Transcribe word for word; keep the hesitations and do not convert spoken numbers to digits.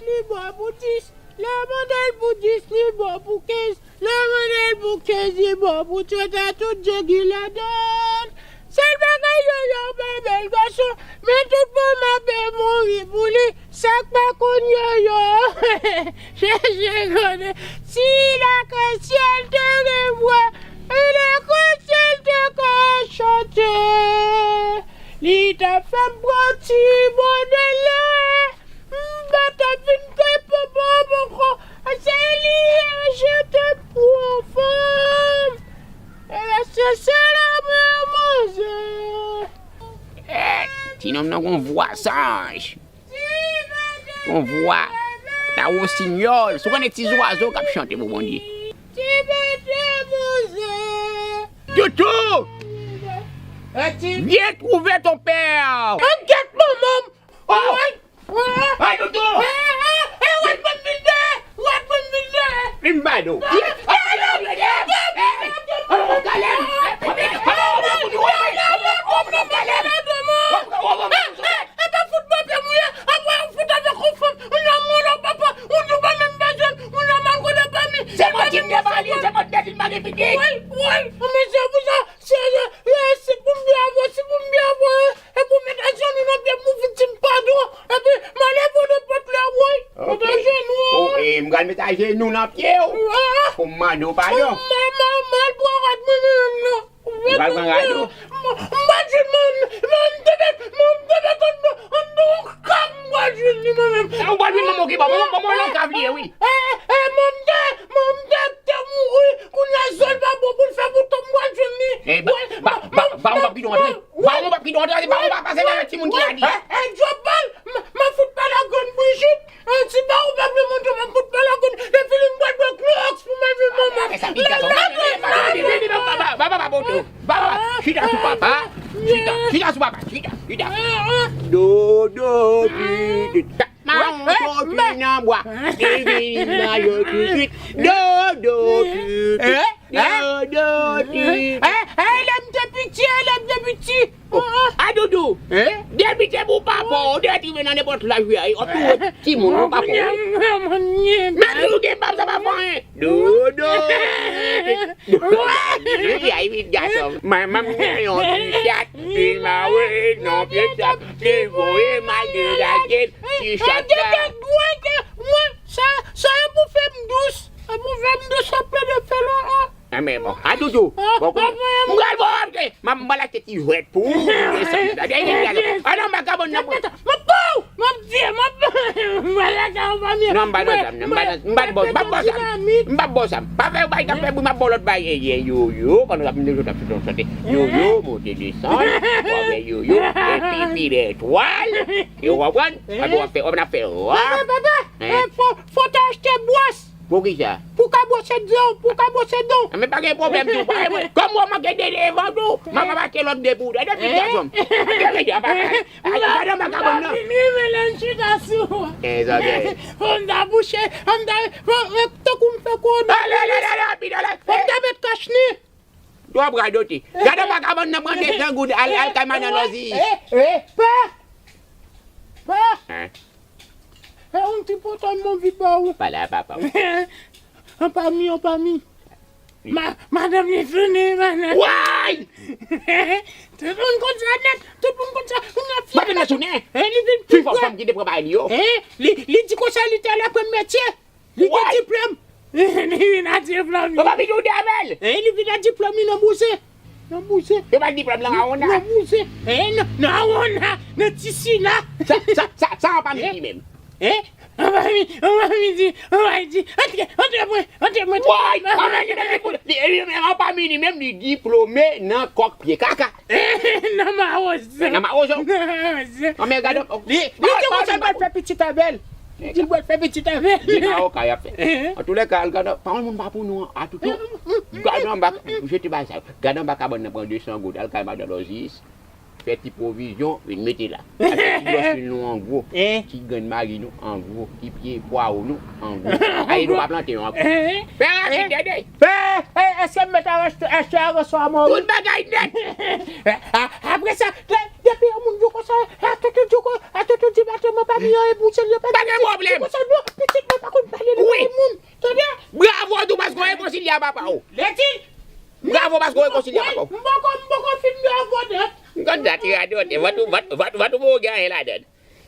Li bon pou dis, lè mande l pou dis, li bon pou kenz, lè mande l pou kenz, li bon pou trant, a tout je ki ladan l. Sèl bagay yo, yo pa bèl gason, men tout fanm ap mouri pou li, sa k pa konn yo, yo chèche konnen si lakresyèl te gen vwa, e lakresyèl te ka chante. Li t ap fè m pran ti bò de lè. M pa t ap vin kay papa m ankò. Se li ye, je te pran fanm. E se sèl a mwen manzè. Eh, ti nonm nan gon vwa sanj. Gon vwa ta wosinyòl. Si w konnen ti zwazo k ap chante pou Bondye. Ti bebe manzè. Toutou! Viens trouver ton père! An gèt manman m! Oh! Ay, Doudou! Eh, eh, eh, eh, Redmond vin dèyè! Redmond vin dèyè! Vin ba nou! Se mwen ki m te ba li, se mwen ki te di l pa gen pitit. Woy, woy, men se pou sa, se, se, se, si pou m byen avè w, si pou m byen avè w, e pou m met ajenou nan pye m pou vin di m padon, epi m ale pou nenpòt lè, woy, met ajenou, woy. Oh, eh, m pral met ajenou nan pye w pou m mande w padon. M, m, m, m al pran rad mwen menm nan. M pral pran rad ou. M, m pa di mwen, mwen m te met, mwen m te met anndan, anndan yon kav m pral jwenn li mwen menm. Ou pral jwenn manman w ki ba w, manman, manman w nan kav li ye, wi. Eh, eh, manman m te, manman m te, te mouri, kounye a zòn pa bon pou l fè bouton m pral jwenn li. Eh, ba, ba, ba, ba, ou p ap kite w antre. Ba, ou p ap kite w antre, ba, ou p ap pase nan timoun ki la di. Eh, eh, Djòbal, m, m a fout pale ak grann Brijit. Eh, ti ba ou pa vle montre m ap fout pale ak grann, depi li m pral bwè klòks pou m al jwenn manman. Papa, chita sou papa. Chita, chita sou papa. Chita, chita. Dodo pitit. Mawon topi nan bwa. Li vin mayo pitit. Dodo pitit. Dodo pitit. Eh, eh, lè m te piti, eh, lè m te piti. Oh, a Doudou. Depi se pou papa w, ou dwe rive nan nenpòt laj ou ye, w ap touye timoun, ou papa w. Menm si w gen bab, sa pa fè anyen. Doudou. Doudou. Ay, vit gason. Manman m gen yon ti chat, li mare nan pye chat, li voye m al de lage ti chat la. Mwen, sa, sa e pou fè m dous. E pou fè m dous, sa plede fè lò. Enben bon, a Doudou. Bon, kounye a m pral ba w apre. M a, m pral achte ti jwèt pou ou, pou desann. Gade, gade, gade. Al anba kabann nan, pran. M ap ba w, m ap di, m ap, m pral achte yon pamye. Non, m pa nan zam, non, m pa nan, m pa nan, m pa nan zam. M p ap ba w zam. Pa fè yon bagay k ap fè bri, m ap ba w lòt bagay. Ye, ye, yo, yo, pandan w ap, m te jwenn ap chante. Yo, yo, monte desann. W ap wè yo, yo, epi fil etwal. Yo, w ap konprann? Epi w ap fè, w ap fè, w ap. Papa, papa, fò, fò w ta achte bwòs. Poukisa? Pou ka bwose dan, pou ka bwose dan. Men pa gen pwoblèm tou, pa gen pwoblèm. Kòm w manke de devan tou, m ap achte lòt de pou ou. Depi gason. Depi, apa, gade anba kabann nan. M ap vin rive lè m chita sou ou. Fò m ta bouche, fò m ta, fò, tankou m fè kono. Ale, ale, ale, ale, rapid, ale. Fò m ta met kach ni. Twòp radote. Gade anba kabann nan, pran de san goud, al, al kay madan Lòzis. Eh, eh, pa. Pa. Hein? E yon ti pòtay m anvi ba ou. Pale a papa w. An pami, an pami. Ma, madanm li tounen, madanm. Way! Tout moun konn sa nèt, tout moun konn sa. Madanm nan tounen. E li vin pi fò. Fanm ki te pran bagay li yo. E li, li di konsa li te al aprann metye. Li gen diplòm. Li vin ak diplòm li. Yo pa vin joude avè l. E li vin ak diplòm li nan bouse. Nan bouse. Yo ba l diplòm nan mawon nan. Nan bouse. E nan, nan mawon nan. Nan tisi nan. Sa, sa, sa, sa an pa midi menm. E? An pa mi, an pa midi, an pa midi. Antre, antre mwen, antre mwen. Way! An pa midi menm li pou, li, li, an pa midi menm li diplome nan kòk pye kaka. Nan mawozo. Nan mawozo. Nan mawozo. An men gade. Li, li di konsa l pral fè pitit avè l. Li di l pral fè pitit avè l. Li mawoka y ap fè. Antoulèka, al gade, pawòl moun pa pou nou an, a toutou. Gade anba, jete bagay sa yo. Gade anba kabann nan, pran de san goud, al kay madan Lòzis. Fè ti pwovizyon, vin mete la. Al fè ti glòsil nou an gwo. Ti grenn mari nou an gwo. Ti pye pwawo nou an gwo. Ayi nou pa plante yo ankò. Fè rapid, Dede. Fè, fè, èske m mèt achte, achte aransò a mò wi? Tout bagay nèt. A, apre sa, de, depi yon moun di w konsa, Sa, e tonton di ko, e tonton di batèman pa gen anyen pou se li pa. Pa gen pwoblèm. Konsa non, pitit mwen pa konn pale li bay moun. Tande? Bravo tou paske w rekonsilye a papa w. Leti. Bravo paske w rekonsilye a papa w. M poko, m poko fin de avò nèt. M konn sa ti radote, va tou, va tou, va tou, va tou, va tou, va tou, va tou, va tou,